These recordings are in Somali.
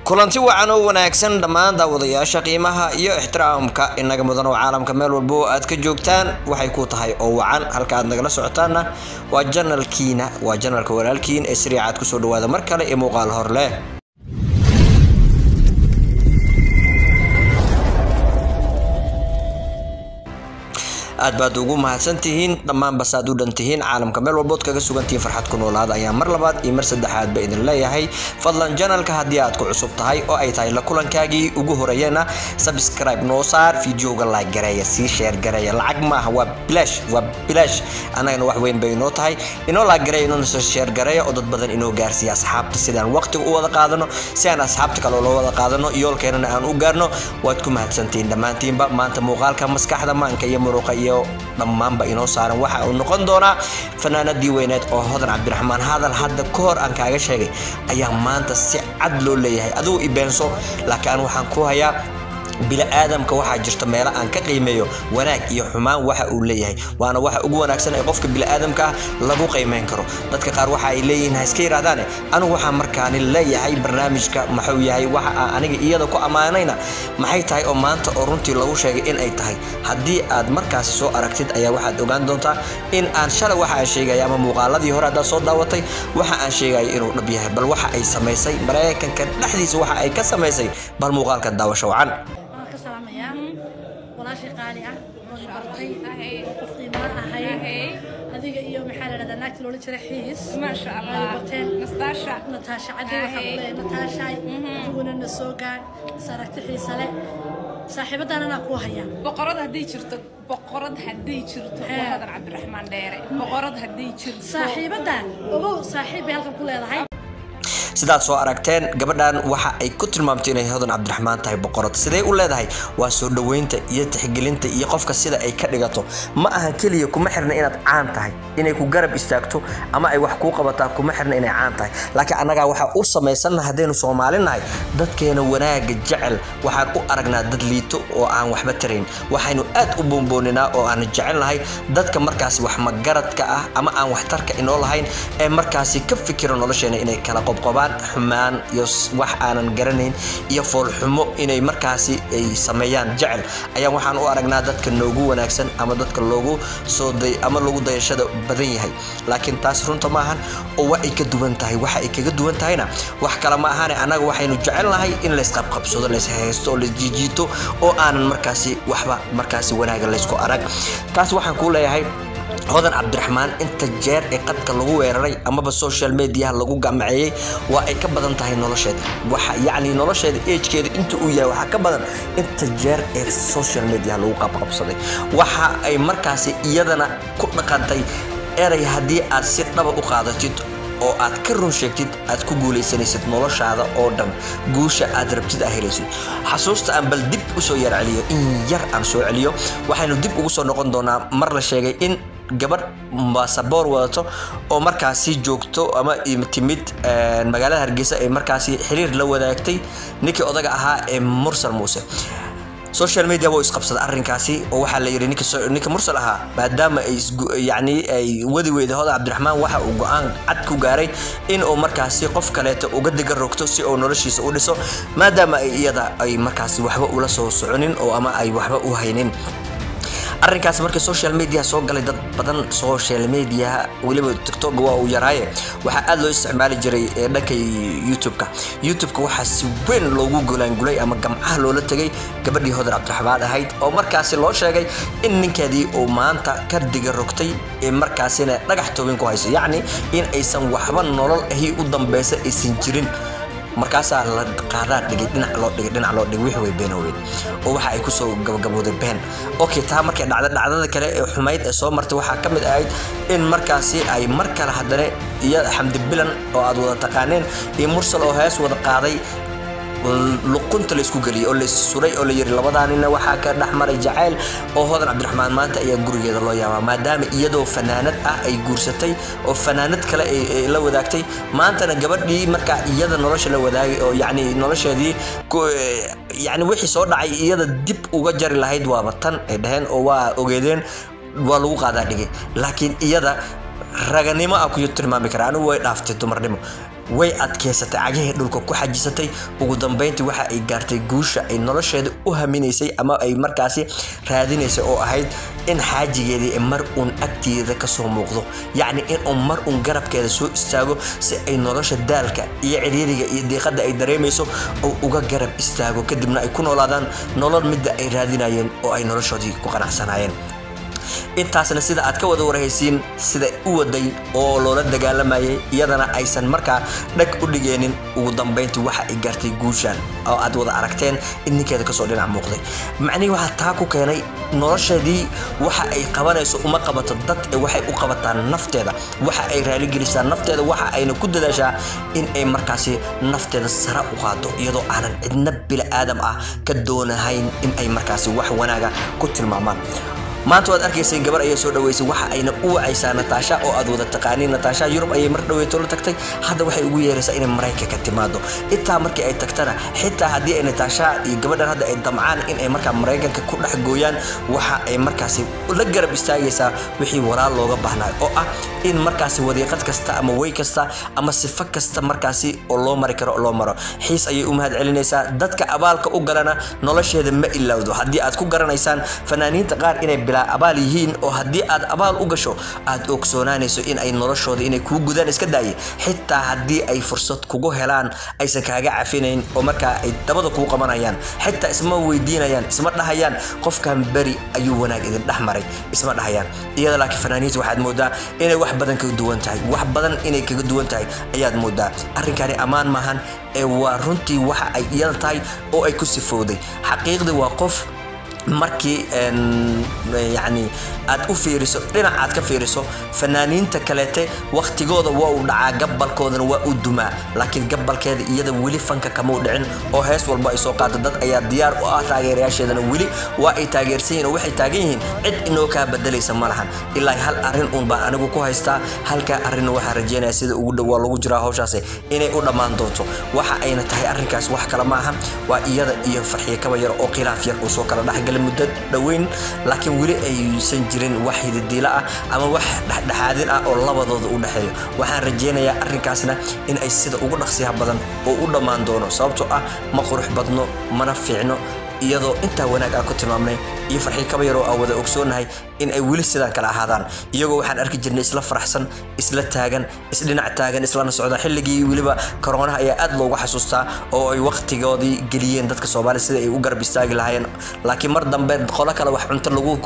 Kulanti wacan oo wanaagsan dhammaan daawadayaasha qiimaha iyo ixtiraamka inaga mudan oo caalamka meel walba oo aad ka joogtaan, waxay ku tahay oo wacan. Halka aad nagala socotaanna waa janalkiina, waa janalka walaalkiin ee sariicaad. Kusoo dhawaada mar kale iyo muuqaal hor leh. Aad baad ugu mahadsantihiin dhammaan basaad u dhantihiin caalamka meel walbood kaga sugantihiin. Farxad ku noolaada ayaan mar labaad iyo mar saddexaadba idin leeyahay. Fadlan janalka haddii aad ku cusub tahay oo ay tahay la kulankaagii ugu horeeyana, subscribe noo saar, videoga like gareeya, sii share gareeya. Lacag maaha, waa bilaash, waa bilaash. Annagana wax weyn bay inoo tahay. Inoo like gareeya, inoo share gareeya oo dad badan inoo gaarsiiya asxaabta, sidaan waqtiga u wada qaadano, si aan asxaabta kale loo wada qaadano, yoolkeenana aan u gaarno. Waad ku mahadsantihiin dhammaantiinba. Maanta muuqaalka maskaxda, maanka iyo muruqa iyo dhammaanba inoo saaran waxa uu noqon doonaa fanaanadii weyneed oo Hodan Cabdiraxmaan. Hadal hadda ka hor aan kaaga sheegay ayaa maanta si cad loo leeyahay. Adigu ibeenso, laakiin aan waxaan ku hayaa bini-aadamka waxaa jirta meelo aan ka qiimeeyo wanaag iyo xumaan waxa uu leeyahay, waana waxa ugu wanaagsan ee qofka bini-aadamka ah lagu qiimeyn karo. Dadka qaar waxa ay leeyihiin ha iska yidhahdaane, anigu waxaa markaani leeyahay barnaamijka maxuu yahay? Waxa aan aniga iyada ku ammaanayna maxay tahay oo maanta oo runtii lagu sheegay in ay tahay? Haddii aad markaasi soo aragtid ayaa waxaad ogaan doontaa in aan shalay waxa aan sheegaya ama muuqaaladii hore haddaad soo daawatay waxa aan sheegaya inuu dhab yahay. Bal waxa ay samaysay Maraykanka dhexdiisa, waxa ay ka samaysay, bal muuqaalka daawasho wacan. Walaashii qaali ah oo i bartay oo qof qiimaa ahay, adiga iyo maxaa la dhahdaa naagta loola jiray Xiis. Maasha Allah. Ay barteen. Nastaasha. Nataasha Cadde waxaan ku leeyahay, Nataashay, adiguna na soo gaadh is aragti xiisa leh. Saaxiibadan anaa kuu haya. Boqorad hadday jirto, boqorad hadday jirto, waa Hodan Cabdiraxmaan Dheere. Boqorad hadday jirto. Saaxiibadan ogow, saaxiib bay halkan ku leedahay. Sidaad soo aragteen, gabadhan waxa ay ku tilmaamtay inay Hodan Cabdiraxmaan tahay boqorad. Sidee u leedahay? Waa soo dhoweynta iyo tixgelinta iyo qofka sida ay ka dhigato. Ma ahan keliya kuma xirna inaad caan tahay inay ku garab istaagto ama ay wax kuu qabataa, kuma xirna inay caan tahay. Laakiin annagaa waxaa u samaysanna haddaynu Soomaali nahay, dadkeena wanaaga jecel waxaan u aragnaa dad liito oo aan waxba tarayn. Waxaynu aad u boonbooninaa oo aan jecelnahay dadka markaasi wax magaradka ah ama aan waxtarka inoo lahayn ee markaasi ka fikira nolosheena inay kala qobqobaan, xumaan iyo wax aanan garanayn iyo foolxumo inay markaasi ay sameeyaan jecel ayaan waxaan u aragnaa dadka noogu wanaagsan ama dadka loogu soo day ama loogu dayashada badan yahay. Laakiin taas runta maahan oo waa ay ka duwan tahay. Waxa ay kaga duwan tahayna wax kale ma ahane, annaga waxaynu jecelnahay in laysqabqabsado, layshaysto oo laysjiijiito oo aanan markaasi waxba markaasi wanaaga laysku arag. Taas waxaan kuu leeyahay, Hodan Cabdiraxmaan inta jeer ee qadka lagu weeraray amaba social mediaha lagu gamaceeyey waa ay ka badan tahay nolosheeda. Waxa yacni nolosheeda agekeeda inta uu yahay waxaa ka badan inta jeer ee social mediaha lagu qabqabsaday. Waxa ay markaasi iyadana ku dhaqantay erey haddii aad si dhaba u qaadatid oo aad ka run sheegtid aad ku guulaysanaysid noloshaada oo dhan, guusha aad rabtid aa helaysid. Xasuusta aan bal dib usoo yar celiyo, in yar aan soo celiyo, waxaynu dib ugu soo noqon doonaa mar la sheegay in gabadh baasaboor wadato oo markaasi joogto ama timid magaalada Hargeysa ay markaasi xiriir la wadaagtay ninkii odaga ahaa ee Mursal Muuse. Social media wuu isqabsaday arrinkaasi oo waxaa la yidhi ninka Mursal ahaa, maadaama ay yacni ay wadi weyday Hodan Cabdiraxmaan, waxa uu go-aan cad ku gaaray in uu markaasi qof kaleeto uga diga rogto si uu noloshiisa u dhiso, maadaama ay iyada ay markaasi waxba ula soo soconin oo ama ay waxba u haynin. Arrinkaas markii social media soo galay, dad badan social media, weliba TikTok waa uu yaraaye, waxaa aad loo isticmaali jiray dhanka YouTube-ka. YouTube-ka waxaa si weyn loogu golaangulay ama gamcaha loola tegay gabadhii Hodan Cabdiraxmaan ahayd oo markaasi loo sheegay in ninkeedii uu maanta ka diga rogtay ee markaasina dhagax toobin ku hayso, yacni in aysan waxba nolol ahi u dambeysa aysan jirin. Markaasaa la qaadaa dhigay, dhinac loo dhigay, dhinac loo dhigay, wixii way beenooween oo waxa ay kusoo gabagabowday been. Okay, taa markay dhacda, dhacdada kale ee xumayd ee soo martay waxaa ka mid ahayd in markaasi ay mar kale haddana iyo Xamdi Bilan oo aad wada taqaaneen iyo Mursal oo hees wada qaaday luqunta la isku geliyey oo la issuray oo la yiri labadaanina waxaa ka dhex maray jacayl, oo Hodan Cabdiraxmaan maanta ayaa gurigeeda loo yaabaa maadaama iyadoo fanaanad ah ay guursatay oo fanaanad kale ay la wadaagtay. Maantana gabadhii markaa iyada nolosha la wadaagay oo yacni nolosheedii yacni wixii soo dhacay iyada dib uga jari lahayd waaba tan ay dhaheen oo waa ogeedeen, waa lagu qaadaa dhigay. Laakiin iyada Raganimo aan ku tilmaami karaa anigu, way dhaaftay dumarnimo, way adkeysatay, cagahii dhulka ku xajisatay. Ugu dambeyntii waxa ay gaartay guusha ay nolosheeda u haminaysay ama ay markaasi raadinaysay, oo ahayd in xaajigeedii mar uun agteeda kasoo muuqdo, yacni in uu mar uun garabkeeda soo istaago, si ay nolosha daalka iyo ciriiriga iyo diiqada ay dareemayso oo uga garab istaago, kadibna ay ku noolaadaan nolol midda ay raadinayeen oo ay noloshoodii ku qanacsanaayeen. Intaasna sida aad ka wada warhaysiin sida u waday oo loola dagaalamayay, iyadana aysan markaa dhag u dhigeenin. Ugu dambeyntii waxa ay gaartay guushan oo aad wada aragteen in ninkeeda kasoo dhinac muuqday. Macnihii waxaa taa ku keenay nolosheedii waxa ay qabanayso uma qabato dad, waxay u qabataa nafteeda, waxa ay raaligelisaa nafteeda, waxa ayna ku dadaashaa in ay markaasi nafteeda sare u qaado, iyadoo aanan cidna bila aadam ah ka doonahayn in ay markaasi wax wanaaga ku tilmaamaan. Maanta waad arkayseen gabar ayaa soo dhaweysay, waxa ayna u wacaysaa Natasha oo aad wada taqaaniin. Natasha Yurub ayay mar dhaweyto la tagtay, hadda waxay ugu yeeraysaa inay Maraykanka timaado. Intaa markii ay tagtana, xitaa haddii ay Natasha iyo gabadhan hadda ay damcaan in ay markaa Maraykanka ku dhex gooyaan, waxa ay markaasi la garab istaagaysaa wixii walaal looga baahnaa, oo ah in markaasi wadiiqad kasta ama way kasta ama sifo kasta markaasi oo loo mari karo loo maro. Xiis ayay u mahad celinaysaa. Dadka abaalka u galana nolosheeda ma ilowdo. Haddii aad ku garanaysaan fanaaniinta qaar inay bilaa abaal yihiin, oo haddii aad abaal u gasho aad ogsoonaanayso in ay noloshooda inay kuu gudaan iska daayay, xitaa haddii ay fursad kugu helaan aysan kaaga cafinayn oo markaa ay dabada kuu qabanayaan, xitaa isma weydiinayaan, isma dhahayaan qofkan beri ayuu wanaag idin dhex maray, isma dhahayaan iyada. Laakiin fanaaniinta waxaad moodaa inay wax badan kaga duwan tahay, wax badan inay kaga duwan tahay ayaad moodaa. Arrinkani ammaan maahan ee waa runtii waxa ay iyada tahay oo ay ku sifowday. Xaqiiqdii waa qof markii yacni aad u fiiriso dhinac aad ka fiiriso fanaaniinta kaleete, waqtigooda waa uu dhacaa, gabalkoodana waa uu dumaa, laakiin gabalkeeda iyada weli fanka kama u dhicin, oo hees walba ay soo qaado dad ayaa diyaar u ah, taageerayaasheedana weli waa ay taageersan yihiin oo waxay taagan yihiin cid inoo kaa bedelaysa ma lahan. Ilaa hal arrin uun baan anigu ku haystaa, halkaa arrinna waxaan rajeynayaa sida ugu dhow waa lagu jiraa hawshaasi inay u dhammaan doonto. Waxa ayna tahay arrinkaas wax kale maaha, waa iyada iyo Farxiyo Kaba Yar oo khilaaf yar uu soo kala dhexgalay muddo dhoweyn, laakiin weli aysan jirin wax hididiilo ah ama wax dhexdhexaadin ah oo labadooda u dhexeeyo. Waxaan rajeynayaa arrinkaasna in ay sida ugu dhaqsiyaha badan oo u dhammaan doono, sababtoo ah ma qurux badno mana fiicno, iyadoo intaa wanaag aan ku tilmaamnay iyo Farxii Kaba Yar oo aan wada ogsoonahay in ay weli sidaan kala ahaadaan. Iyagoo waxaan arki jirnay isla faraxsan, isla taagan, isdhinac taagan, islana socda. Xilligii weliba koroonaha ayaa aad loogu xasuustaa oo ay waqtigoodii geliyeen dadka Soomaalida sida ay u garab istaagi lahaayeen, laakiin mar dambe qolo kale wax cunto lagu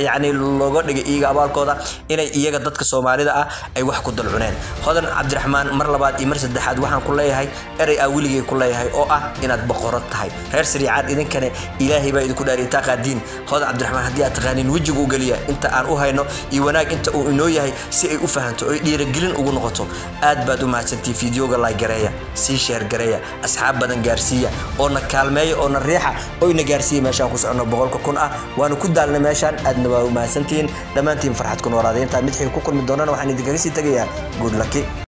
yacni looga dhigay iyaga abaalkooda inay iyaga dadka Soomaalida ah ay wax ku dulcuneen. Hodan Cabdiraxmaan, mar labaad iyo mar saddexaad waxaan ku leeyahay erey aa weligay ku leeyahay oo ah inaad boqorad tahay. Reer Sariicaad idinkane ilaahay baa idinku dhaariy intaa qaadiin. Hodan Cabdiraxmaan haddii aad taqaaniin wejiga u geliya inta aan u hayno iyo wanaag inta uu inoo yahay, si ay u fahanto oy dhiirigelin ugu noqoto. Aad baad u mahadsantii. Fiidiyoga like gareeya, sii share gareeya, asxaab badan gaarsiiya, oo na kaalmeeya oo na riixa oo na gaarsiiya meeshaan ku socono 100,000 ah. Waanu ku daalnay meeshaan, aadna waa u mahadsantihiin dhammaantiin. Farxad ku noolaaday. Intaan mid xig ku kulmi doonana waxaan idinkaga sii tegayaa good lucky.